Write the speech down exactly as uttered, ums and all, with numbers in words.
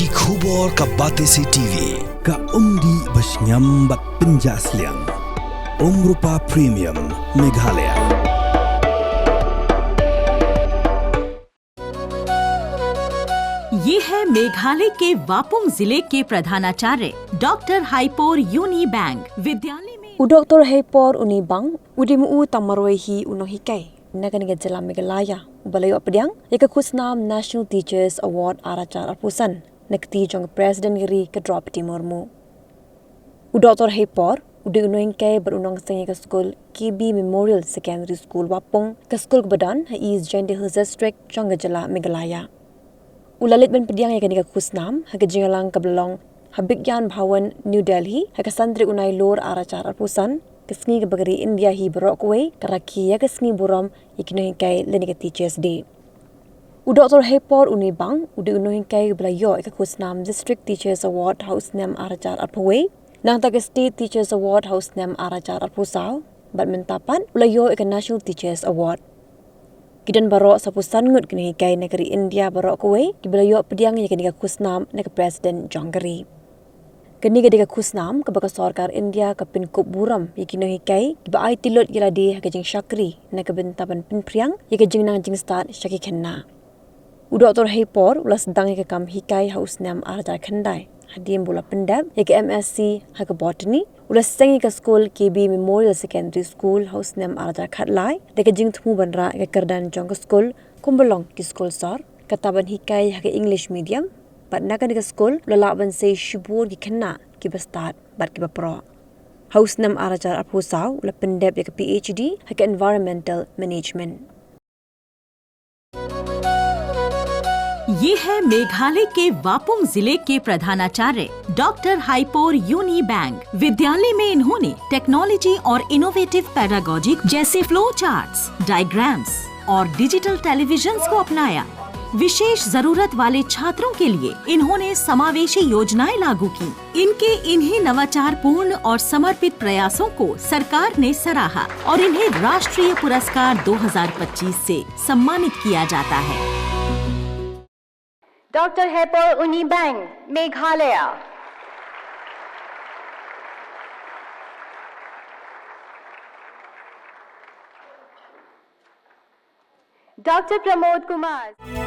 Ki khubor ka Batesi T V, ka umdih ba shngiam bad pynjah sliang. Umrupa Premium, Meghalaya. ये है मेघालय के वापुंग जिले के प्रधानाचार्य डॉक्टर हाइपोर यूनी बैंक विद्यालय में। U Doktor Heipor Unibang, u dei ma u tang marwei hi u nonghikai na kane ka jylla Meghalaya uba la ïoh pdiang ïa ka khusnam National Teachers Award ar hajar arphew san na kti jong ka President ka ri ka Droupadi Murmu. U Doktor Heipor u dei u nonghikai bad u nongseng ïa ka skul K B Memorial Secondary School Wapung, ka skul kaba don ha East Jaintia Hills District jong ka jylla Meghalaya. U la leit ban pdiang ïa kane ka khusnam ha ka jingïalang kaba la long ha Bigyan Bhawan, New Delhi, ha ka san tarik u Nailur ar hajar arphew san, ka sngi kaba ka ri India hi baroh kawei ka rakhe ïa ka sngi burom ïa ki nonghikai lane ka Teachers Day. U Doktor Heipor Unibang u dei u nonghikai uba la ïoh ïa ka khusnam District Teachers Award ha u snem ar hajar arphew wei, nangta ka State Teachers Award ha u snem ar hajar arphew saw, bad mynta pat u la ïoh ïa ka National Teachers Award. Ki don baroh saphew san ngut ki nonghikai na ka ri India baroh kawei kiba la ïoh pdiang ïa kane ka khusnam na ka President jong ka ri. Kane ka dei ka khusnam kaba ka sorkar India ka pynkup burom ïa ki nonghikai kiba aiti lut ïa lade ha ka jingshakri na ka bynta ban pynphriang ïa ka jingnang jingstad sha ki khynnah. U Doktor Heipor u la sdang ïa ka kam hikai ha u snem ar hajar khyndai hadien ba u la pyndep ïa ka M Sc ha ka Botany. U la seng ïa ka skul K B Memorial Secondary School ha u snem ar hajar khatlai da ka jingthmu ban rah ïa ka kyrdan jong ka skul kumba long ki skul sor, kata ban hikai ha ka English medium, bad na kane ka skul u la lah ban sei shibun ki khynnah kiba stad bad kiba proh. Ha u snem ar hajar arphew saw u la pyndep ïa ka P H D ha ka Environmental Management. ये है मेघालय के वापुंग जिले के प्रधानाचार्य डॉक्टर हाइपोर यूनी बैंक विद्यालय में इन्होंने टेक्नोलॉजी और इनोवेटिव पेडागोजी जैसे फ्लो चार्ट्स, डायग्राम्स और डिजिटल टेलीविजन को अपनाया। विशेष जरूरत वाले छात्रों के लिए इन्होंने समावेशी योजनाएं लागू की। इनके इन्हीं नवाचारपूर्ण और समर्पित प्रयासों को सरकार ने सराहा और इन्हें राष्ट्रीय पुरस्कार दो हज़ार पच्चीस से सम्मानित किया जाता है। डॉक्टर हेपोर उनी बैंग, मेघालय। डॉक्टर प्रमोद कुमार।